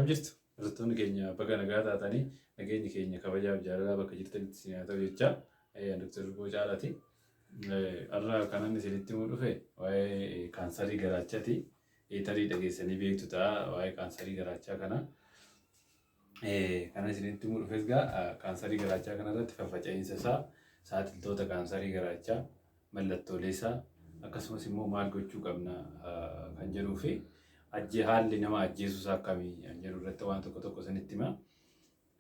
Akkam jirtu? Barattoonni keenya, baga nagaa taatanii. Nageenyi keenya kabajaaf jaalalaa bakka jirtanitti isin haa ta'u jecha. Dr. Urgoo Caalaati. Har'a kanan isinitti himuu dhufe waa'ee kaansarii garaachaati. Tarii dhageessanii beektu ta'a waa'ee kaansarii garaachaa kana. Kanan isinitti himuu dhufes gaa kaansarii garaachaa kanarratti faffaca'iinsa isaa, saaxiltoota kaansarii garaachaa, mallattoolee isaa, akkasumas immoo maal gochuu qabna kan jedhuu fi haalli nama ajjeesuu isaa akkamii kan jedhu irratti waan tokko tokko isinitti hima.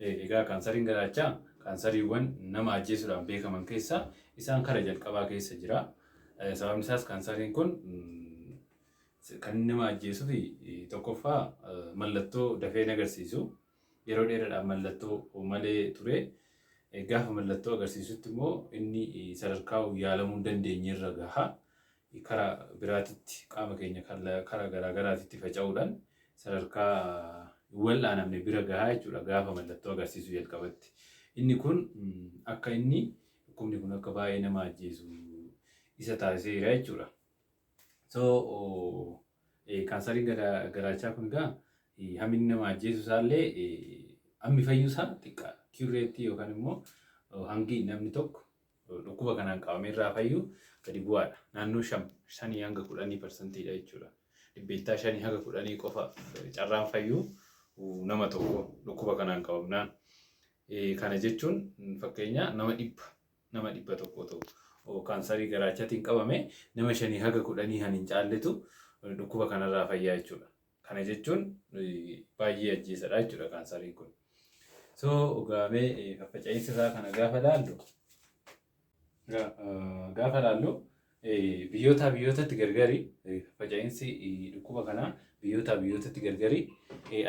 Egaa kaansariin garaachaa kaansariiwwan nama ajjeesuudhaan beekaman keessaa isaan kara jalqabaa keessa jira. Sababni isaas kaansariin kun kan inni nama ajjeesuu fi tokkoffaa mallattoo dafee hin agarsiisu. Yeroo dheeraadhaaf mallattoo malee ture. Gaafa mallattoo agarsiisutti immoo inni sadarkaa yaalamuu hin dandeenye irra gaha. Karaa biraatitti qaama keenya karaa garaa garaatitti faca'uudhaan sadarkaa hin wal'aanamne bira gahaa jechuudha gaafa mallattoo agarsiisuu jalqabatti. Inni kun akka inni dhukkubni kun akka baay'ee nama ajjeesu isa taasiseera jechuudha. So kaansariin garaachaa kun egaa hammi inni nama ajjeesu isaallee hammi fayyuu isaa xiqqaa, cure rate yookaan immoo hangi namni tokko dhukkuba kanaan qabamee irraa fayyu gadi bu'aadha. Naannoo 5 hanga 10 parsantiidha jechuudha. 5% hanga 10 qofa carraan fayyuu nama tokko dhukkuba kanaan qabamnaan. Kana jechuun fakkeenya nama 100 ta'u kaansarii garaachaatiin qabame, nama 5 haga 10 kan hin caalletu dhukkuba kanarraa fayyaa jechuudha. Kana jechuun baay'ee ajjeesadha jechuudha kaansariin kun. So gaamee faffaca'iinsa isaa kana gaafa laallu, biyyootaa biyyootatti gargari. Faca'insi dhukkuba kanaa biyyootaa biyyootatti gargari.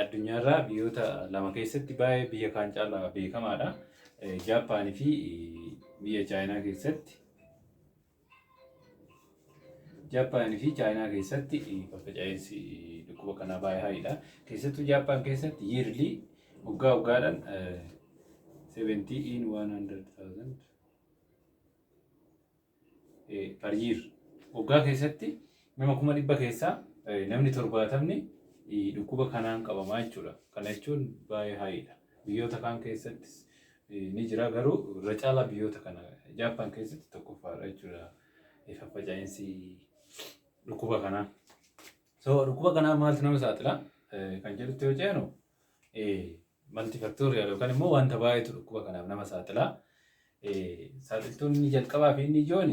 Addunyaarraa biyyoota lama keessatti baay'ee biyya kaan caalaa beekamaadha. Jaappaanii fi biyya Chaayinaa keessatti. Jaappaanii fi Chaayinaa keessatti faffaca'insi dhukkuba kanaa baay'ee high dha. Keessattuu Jaappaan keessatti yearly, waggaa waggaadhaan, 70 in 100,000 per year, waggaa keessatti nama 100,000 keessaa namni 70 dhukkuba kanaan qabamaa jechuudha. Kana jechuun baay'ee high dha. Biyyoota kaan keessattis ni jira, garuu irra caalaa biyyoota kana Jaappaan keessatti tokkoffaadha jechuudha faffaca'iinsi dhukkuba kanaa. So dhukkuba kanaa maaltu nama saaxila kan jedhutti yoo ceenu, multifactorial yookaan immoo wanta baay'eetu dhukkuba kanaaf nama saaxila. Saaxiltoonni jalqabaa fi inni ijoon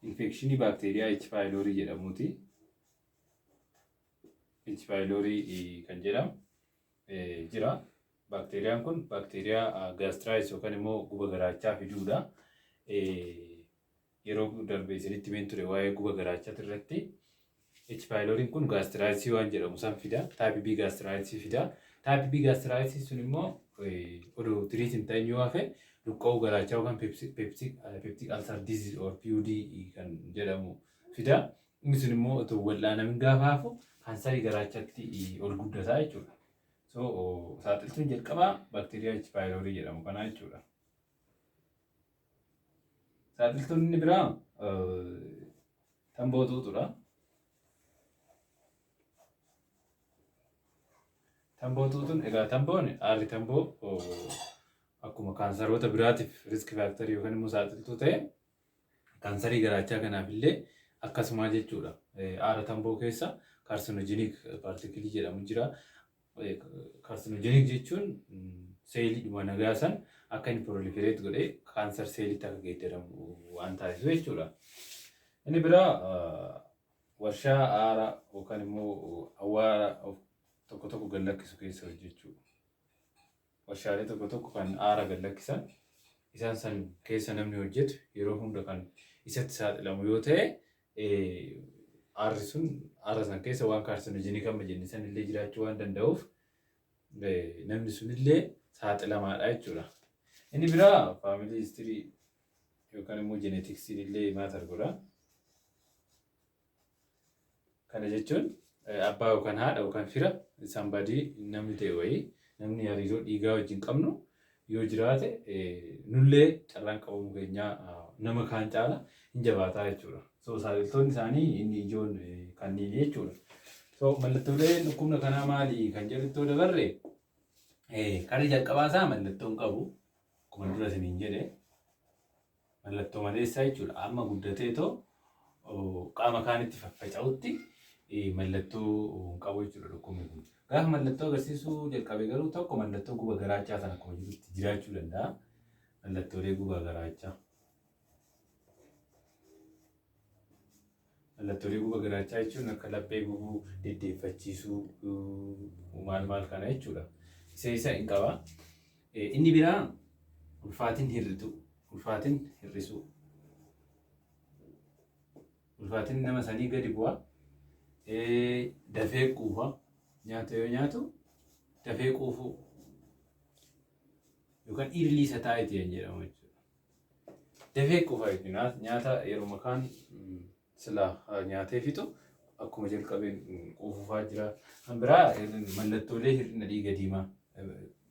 infekshinii baakteeriyaa H. pylori jedhamuuti. H. pylori kan jedhamu jira. Baakteeriyaan kun baakteeriyaa gastritis yookaan immoo guba garaachaa fiduudha. Yeroo darbe isinitti himeen ture waa'ee guba garaachaa irratti. H. pyloriin kun gastritis waan jedhamu san fida. Type B gastritis fida. Type B gastritis sun immoo odoo treat hin ta'in yoo hafe, luqqa'uu garaachaa yookaan peptic ulcer disease or PUD kan jedhamu fida. Inni sun immoo otoo wal'aanamin gaafa hafu kaansarii garaachaatti ol guddataa jechuudha. So saaxiltuun jalqabaa baakteeriyaa H. pylori jedhamu kanaa jechuudha. Saaxiltuun inni biraa tamboo xuuxuudha. Tamboo xuuxuun egaa, tamboon, aarri tamboo akkuma kaansaroota biraatiif risk factor yookaan immoo saaxiltuu ta'e, kaansarii garaachaa kanaaf illee akkasuma jechuudha. Aara tamboo keessa carcinogenic particle jedhamu jira. Carcinogenic jechuun seelii nagaa san akka inni proliferate godhee cancer seeliitti akka geeddaramu waan taasisu jechuudha. Inni biraa warshaa aara yookaan immoo awwaara tokko tokko gad lakkisu keessa hojjechuu. Warshaalee tokko tokko kan aara gad lakkisan, isaan san keessa namni hojjetu yeroo hunda kan isatti saaxilamu yoo ta'e, aarri sun, aara san keessa waan carcinogenic amma jenne san illee jiraachuu waan danda'uuf, namni sunillee saaxilamaadha jechuudha. Inni biraa family history yookaan immoo geneticsiin illee matter godha. Kana jechuun abbaa yookaan haadha yookaan fira somebody namni ta'e wayii, namni hariiroo dhiigaa wajjin qabnu yoo jiraate, nullee carraan qabamuu keenyaa nama kaan caala hin jabaataa jechuudha. So saaxiltoonni isaanii inni ijoon kanneen jechuudha. So mallattoolee dhukkubna kanaa maali kan jedhutti yoo dabarre, karaa jalqabaa isaa mallattoo hin qabu. Akkuma dura isiniin jedhe mallattoo maleessaa jechuudha. Amma guddatee too qaama kaanitti faffaca'utti mallattoo hin qabu jechuudha dhukkubni kun. Gaafa mallattoo agarsiisuu jalqabe garuu tokko mallattoo guba garaachaa sana akkuma jirutti jiraachuu danda'a. Mallattoolee guba garaachaa. Mallattoolee guba garaachaa jechuun akka laphee gubuu, deddeeffachiisuu, maal maal kana jechuudha. Isa hin qaba. Inni biraa ulfaatin hir'isu. Ulfaatin hir'isuu. Ulfaatin nama sanii gadi bu'a. Dafee quufa. Nyaata yoo nyaatu dafee quufuu. Yookaan early satiety kan jedhamu jechuudha. Dafee quufa jechuudha. Nyaata yeroo kaan sila nyaatee fixu akkuma jalqabeen quufuufaa jira. Kan biraa mallattoolee hir'ina dhiiga diimaa.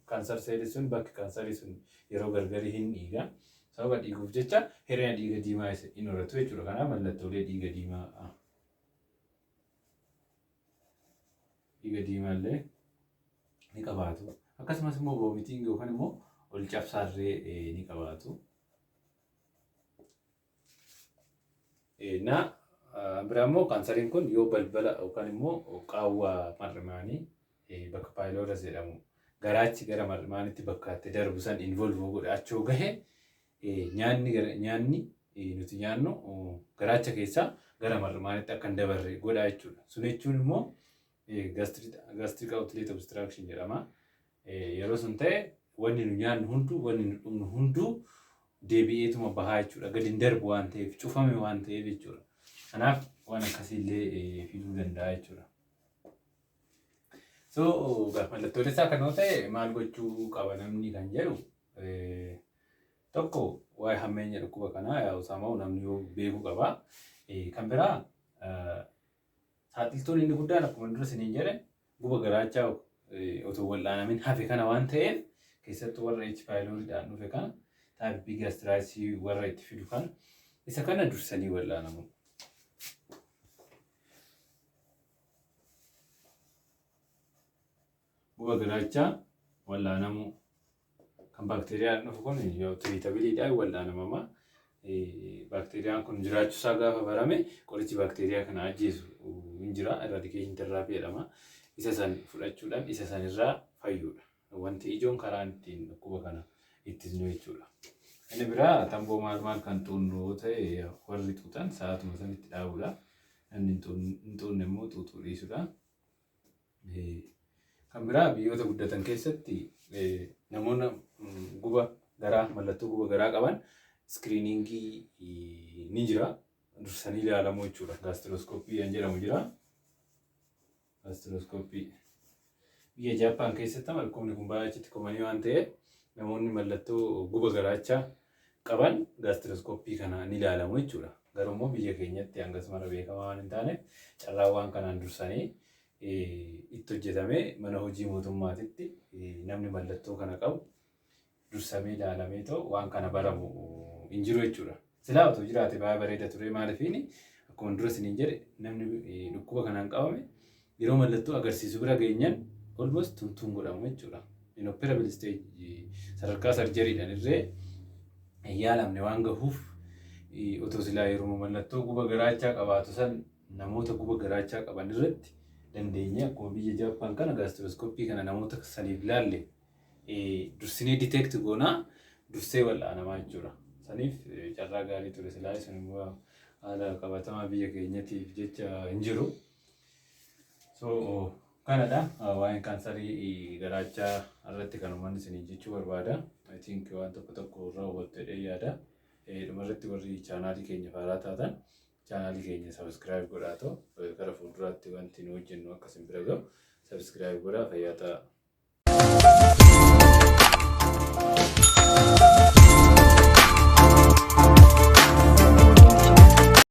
Cancer cellii sun, bakki kaansarii sun yeroo gargarii hin dhiiga. Sababa dhiiguuf jecha hir'ina dhiiga diimaa hin horatu jechuudha. Kanaaf mallattoolee dhiiga diimaa dhiiga diimaa illee ni qabaatu. Akkasumas immoo vomiting yookaan immoo ol cabsaarree ni qabaatu. Na biraa immoo kaansariin kun yoo balbala yookaan immoo qaawwa mar'imaanii bakka pylorus jedhamu, garaachi gara mar'imaanitti bakka itti darbu san involve godhe achoo gahe, nyaanni nuti nyaannu garaacha keessaa gara mar'imaanitti akka hin dabarre godha jechuudha. Sun jechuun immoo gastric outlet obstruction jedhama. Yeroo sun ta'e wanni nu nyaannu hunduu, wanni nu dhugnu hunduu deebi'eetuma bahaa jechuudha. Gadi hin darbu waan ta'eef, cufame waan ta'eef jechuudha. Kanaaf waan akkasiillee fiduu danda'a jechuudha. So mallattoolee isaa kan yoo ta'e maal gochuu qaba namni kan jedhu, tokko waa'ee hammeenya dhukkuba kanaa yaa'u saama'u namni yoo beekuu qaba. Kan biraa saaxiltuun inni guddaan akkuma dura isiniin jedhe guba garaachaa otoo wal'aanamin hafe kana waan ta'eef, keessattuu warra H. pyloriidhaan dhufe kana, type B gastritis warra itti fidu kana, isa kana dursanii wal'aanamu. Guba garaachaa wal'aanamuu kan baakteeriyaan dhufu kun yoo treatableiidhaan wal'aanamama. Baakteeriyaan kun jiraachuusaa gaafa barame qorichi baakteeriyaa kana ajjeesu hin jira. Eradication therapy jedhama. Isa san fudhachuudhaan isa sanirraa fayyuudha. Wanti ijoon karaan ittiin dhukkuba kana ittisnu jechuudha. Inni biraa tamboo maal maal kan xuunnu yoo ta'e warri xuuxan sa'aatuma sanitti dhaabuudha. Namni hin xuunne immoo xuuxuu dhiisuudha. Kan biraa biyyoota guddatan keessatti namoonni guba garaa, mallattoo guba garaa qaban screeningii ni jira. Dursanii ilaalamuu jechuudha. Gastroscopy kan jedhamu jira. Gastroscopy. Biyya Jaappaan keessatti amma dhukkubni kun baay'ee achitti commonii waan ta'eef namoonni mallattoo guba garaachaa qaban gastroscopy kana ni ilaalamu jechuudha. Garuu immoo biyya keenyatti hangas mara beekamaa waan hin taaneef carraan waan kanaan dursanii itti hojjetamee mana hojii mootummaatitti namni mallattoo kana qabu dursamee ilaalamee ta'u waan kana baramu hin jiru jechuudha. Silaa otoo jiraate baay'ee bareeda ture. Maaliifiin akkuma dura isiniin jedhe namni dhukkuba kanaan qabame yeroo mallattoo agarsiisu bira geenyan almost tumtuun godhamu jechuudha. Inoperable stage, sadarkaa surgerydhaan irree hin yaalamne waan gahuuf, otoo silaa yeroo mallattoo guba garaachaa qabaatu san namoota guba garaachaa qaban irratti dandeenye akkuma biyya Jaappaan kana gastroscopy kana namoota saniif laalle dursinee detect goonaa dursee wal'aanamaa jechuudha. Saniif carraa gaarii ture silaa, sun immoo haala qabatamaa biyya keenyatiif jecha hin jiru. So kanadha waa'een kaansarii garaachaa irratti kan uummanni isiniin jechuu barbaada. I think waan tokko tokko irraa hubattu jedhee yaada. Dhumarratti warri channelii keenya faaraa taatan channelii keenya subscribe godhaa ta'u gara fuulduraatti wanti nu hojjennu akka isin bira gahu subscribe godhaa. Fayyaa ta'a.